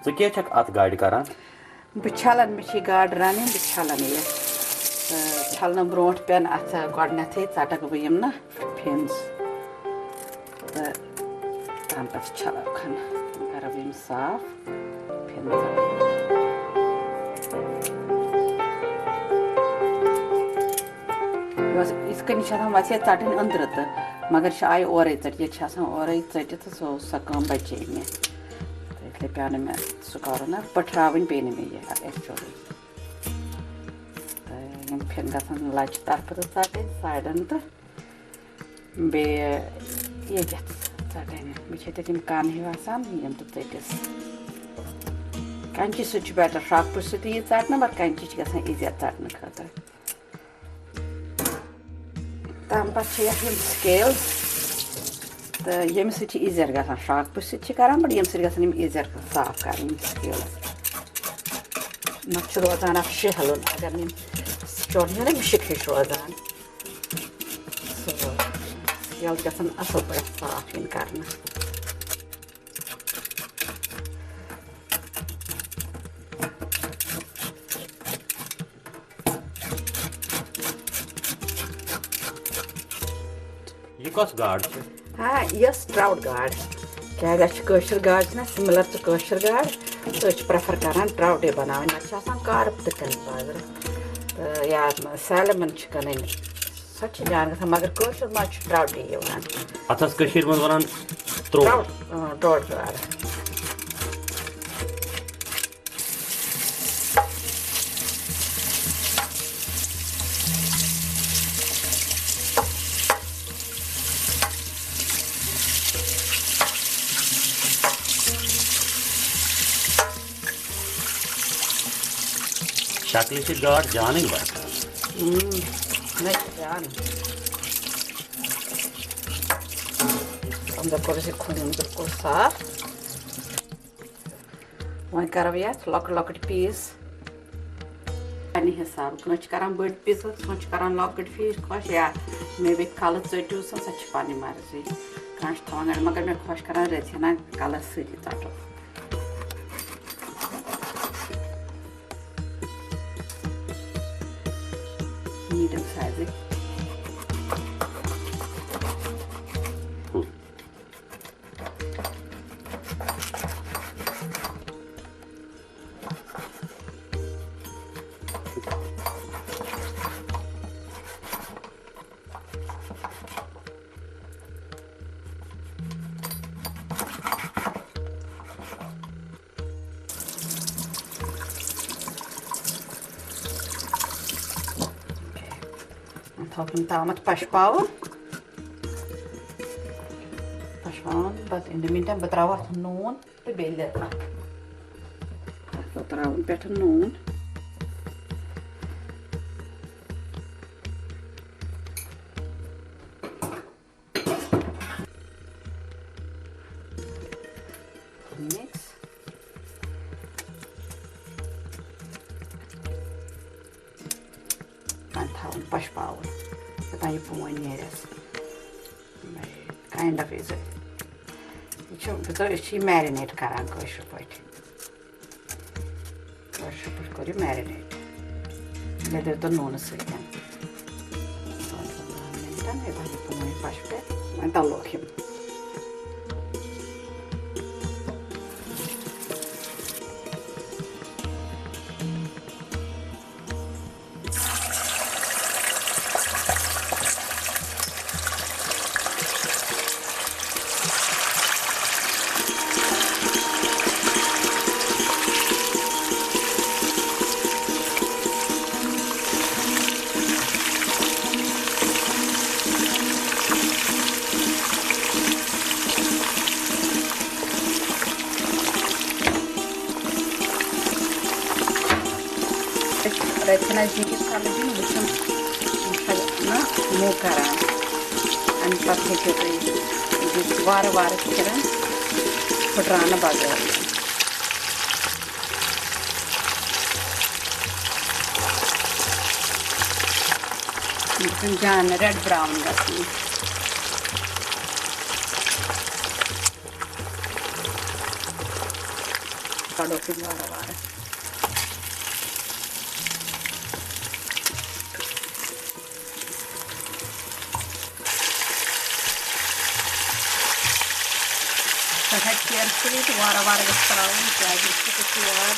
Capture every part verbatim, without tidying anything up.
ژٕ کیٛاہ چھَکھ اَتھ گاڈِ کران؟ بہٕ چھَلان، مےٚ چھِ یہِ گاڈ رَنٕنۍ، بہٕ چھَلان یہِ۔ تہٕ چھَلنہٕ برونٛٹھ پٮ۪ن اَتھ گۄڈٕنٮ۪تھٕے ژَٹَکھ بہٕ یِم نہ پھِنٛس۔ تہٕ تَمہِ پَتہٕ چھَلَکھ ہن، کَرَکھ بہٕ یِم صاف۔ پھِنٛس۔ یۄس یِتھ کٔنۍ چھِ آسان وَسہِ ژَٹٕنۍ أنٛدرٕ تہٕ، مگر چھِ آیہِ اورَے ژٔٹِتھ، ییٚتہِ چھِ آسان اورَے ژٔٹِتھ تہٕ سُہ، سۄ کٲم بَچے مےٚ۔ تہٕ اِسلیے پیوٚو نہٕ مےٚ سُہ کَرُن، نہ پٔٹھراوٕنۍ پیٚیہِ نہٕ مےٚ یہِ actually۔ تہٕ یِم پھِرِ گژھن لَچہِ طرفہٕ تہٕ ژَٹٕنۍ سایڈَن تہٕ بیٚیہِ ییٚتٮ۪تھ ژَٹٕنۍ۔ مےٚ چھِ تَتہِ یِم کَن ہِوۍ آسان، یِم تہٕ ژٔٹِس۔ کَنچی سۭتۍ چھُ better، شراکپہٕ سۭتۍ یہِ ژَٹنہٕ، مگر کَنچی چھِ گژھان easier ژَٹنہٕ خٲطرٕ۔ تَمہِ پَتہٕ چھِ یَتھ یِم scales، تہٕ ییٚمہِ سۭتۍ چھِ easier گژھان، شراکپہٕ سۭتۍ چھِ کَران، but ییٚمہِ سۭتۍ گژھن یِم easier صاف کَرٕنۍ، یِم scales۔ نَتہٕ چھُ روزان اَتھ شیہلُن، اگر نہٕ یِم چۄٹھ یِن نا، مِشِک ہِش روزان۔ سُہ scales گژھن اَصٕل پٲٹھۍ صاف یِنۍ کَرنہٕ۔ یہِ کۄس گاڈ چھِ؟ ہاں، یۄس trout گاڈ۔ کیٛازِ اَسہِ چھِ کٲشِر گاڈ چھِنہ similar to کٲشِر گاڈ، تہٕ أسۍ چھِ prefer کَران trout ے بَناوٕنۍ۔ نَتہٕ چھِ آسان carp تہِ کٕنٕنۍ بازرٕ، تہٕ یا salmon چھِ کٕنٕنۍ، سۄ تہِ چھِ جان گژھان، مگر کٲشِر ماز چھُ trout ے یِوان۔ اَتھ ٲس کٔشیٖرِ منٛز وَنان ترٛوٹ۔ Trout، اۭں، trout گاڈ۔ شکلہِ چھِ گاڈ جانٕے باسان۔ اۭں، مےٚ چھِ جان۔ اَمہِ دۄہ کوٚر اَسہِ یہِ خوٗن بِلکُل صاف۔ وۄنۍ کَرو یَتھ لۄکٕٹۍ لۄکٕٹۍ piece۔ پننہِ حساب، کٲنٛسہِ چھِ کران بٔڑۍ piece، کٲنٛسہِ چھِ کران لۄکٕٹۍ piece خۄش، یا مےٚ بیٚیہِ کَلہٕ ژٔٹِو سا، سۄ چھِ پننہِ مرضی۔ کانٛہہ چھِ تھاوان گَرِ، مگر مےٚ خۄش کران رٔژھِ ہنا کَلَس سۭتی ژَٹُن۔ Medium sizeٕکۍ۔ تھاوُن تامَتھ پَشپاوُن۔ پَشپاوُن، پَتہٕ in the meantime بہٕ ترٛاوٕ اَتھ نوٗن۔ تہٕ بیٚیہِ لیٚدر۔ اَتھ پَتہٕ ترٛاوُن پٮ۪ٹھٕ نوٗن۔ Mix۔ وۄنۍ تھاوُن پَشپاوُن، یوٚتام یہِ پوٗنۍ نیرٮ۪س۔ Kind of is it۔ یہِ چھُ، بہٕ ژٕ، أسۍ چھِ یہِ marinate کران کٲشِر پٲٹھۍ۔ کٲشِر پٲٹھۍ کوٚر یہِ marinate لیٚدٕر تہٕ نوٗنہٕ سۭتۍ۔ پانٛژَن دَہَن مِنٹَن یہِ بَنہِ پوٗنۍ پَشپہِ۔ وۄنۍ تَلوکھ یِم۔ رَژھِ ہنا زِٹھِس کھنٛڈَس دیُن وٕچھُن، یہِ چھا نہ موٚ کران۔ اَمہِ پَتہٕ ہیٚکِو تُہۍ یہِ دِتھ وارٕ وارٕ پھِرَن، پھٕٹراونہٕ بغٲر۔ یہِ چھُنہٕ جان red brown گژھُن۔ لوٚگ وارٕ وارٕ۔ سٮ۪ٹھاہ carefully تہٕ وارٕ وارٕ گژھِ ترٛاوُن، کیٛازِ یہِ چھُ تیُتھ یاد۔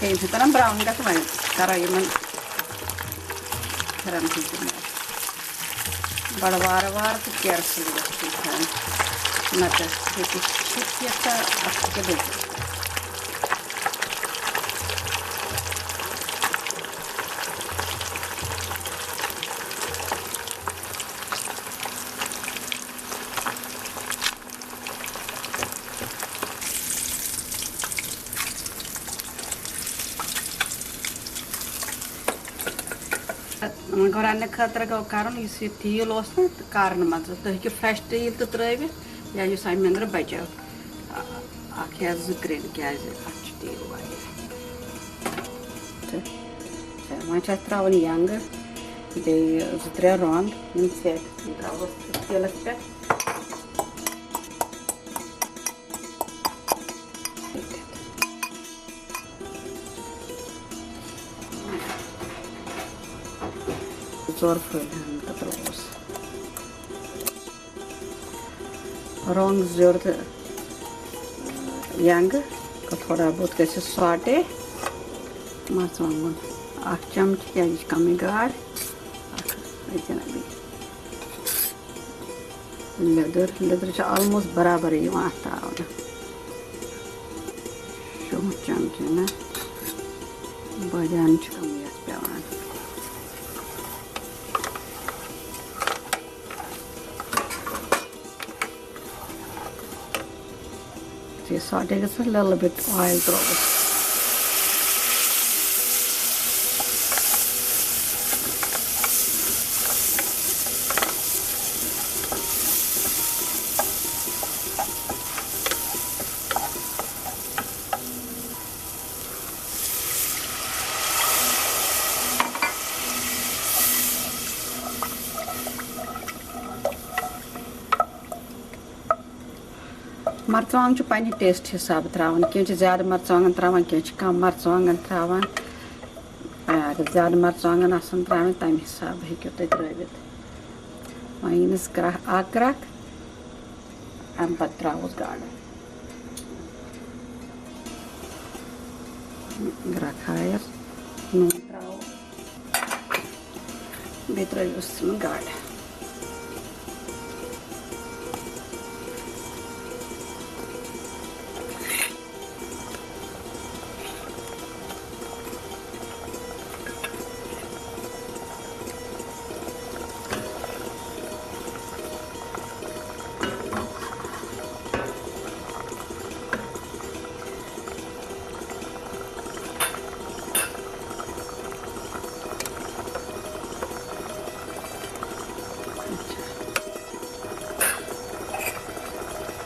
یِم چھِ تران brown گژھِ، وۄنۍ کرو یِمن پھِرن تہِ دِمو۔ بڑٕ وارٕ وارٕ تہٕ carefully گژھِ تِم تھاوٕنۍ، نتہٕ ہیٚکہِ شِٹھِتھ تہٕ اَتھ ہیٚکہِ ڈٔبِتھ۔ وۄنۍ گوٚو رَننہٕ خٲطرٕ گوٚو کَرُن، یُس یہِ تیٖل اوس نہ کارنہٕ منٛزٕ، تُہۍ ہیٚکِو fresh تیٖل تہِ ترٛٲوِتھ یا یُس اَمہِ أنٛدرٕ بَچیو، اَکھ یا زٕ کرٛیٚنٛڈ، کیٛازِ اَتھ چھُ تیٖل واریاہ۔ تہٕ، اچھا، وۄنۍ چھِ اَتھ ترٛاوٕنۍ یَنٛگہٕ، بیٚیہِ زٕ ترٛےٚ رۄنٛگ، یِم ژیٹِتھ ترٛاووس تیٖلَس پٮ۪ٹھ۔ ژور پھٔلۍ ہن تہٕ ترٛووُس۔ رۄنٛگ زیُر تہٕ ینٛگہٕ، تہٕ تھوڑا بہت گژھِ ساٹے۔ مرژٕوانٛگُن اکھ چمچہٕ، کیٛازِ یہِ چھِ کمٕے گاڈ۔ اکھ أژِن بیٚیہِ۔ لیٚدٕر، لیٚدٕر چھِ almost برابرٕے یِوان اَتھ ترٛاونہٕ۔ شوٗنٛٹھ چمچہٕ نہ، بٲدیان چھِ کَمٕے اَتھ پٮ۪وان۔ یہِ ساٹے گژھِ little bit oil ترٛووُس۔ مرژٕوانٛگن چھُ پننہِ taste حساب ترٛاوان، کینٛہہ چھِ زیادٕ مرژٕوانٛگن ترٛاوان، کینٛہہ چھِ کم مرژٕوانٛگن ترٛاوان۔ آ، اگر زیادٕ مرژٕوانٛگن آسن ترٛاوٕنۍ، تمہِ حساب ہیٚکِو تُہۍ ترٛٲوِتھ۔ وۄنۍ ییٖنَس گرٛکھ، اکھ گرٛکھ، امہِ پتہٕ ترٛاووس گاڈٕ۔ گرٛکھ آیس، نوٗن ترٛاوو۔ بیٚیہِ ترٛٲوِس تِم گاڈٕ۔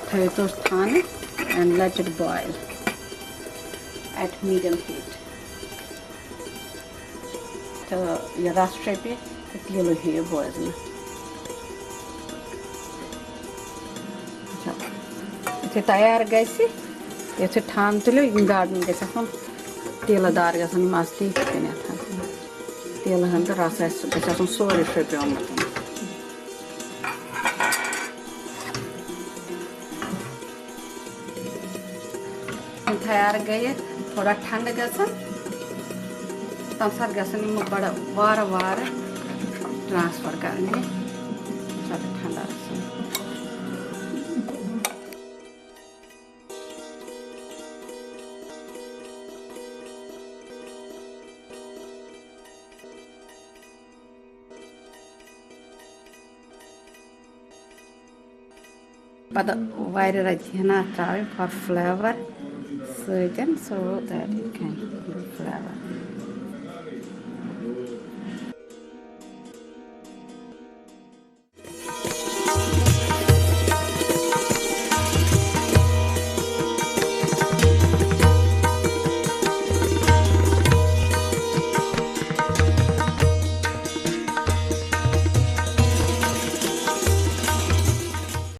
تھٲیِو تُہۍ تھانہٕ and let it boil at medium heat۔ تہٕ یہِ رَس شیٚپہِ تہٕ تیٖلٕے ہیٚیہِ بوزنہٕ۔ اچھا، یُتھُے تیار گژھِ، یُتھُے ٹھانہٕ تُلِو، یِم گاڈَن گژھِ آسُن تیٖلہٕ دار گژھن یِم اَصلی یِتھ کٔنٮ۪تھ۔ تیٖلہٕ ہن تہٕ رَس آسہِ، سُہ گژھِ آسُن سورُے شیٚپیومُت۔ یِم تیار گٔیہِ، تھوڑا ٹھنڈٕ گژھن، تَمہِ ساتہٕ گژھن یِم بڑٕ وارٕ وارٕ transfer کرنہِ، ییٚمہِ ساتہٕ ٹھنڈٕ آسن۔ پتہٕ وارِ رژِ ہنا ترٛاوٕنۍ for flavor سۭتۍ، so that it can give flavor۔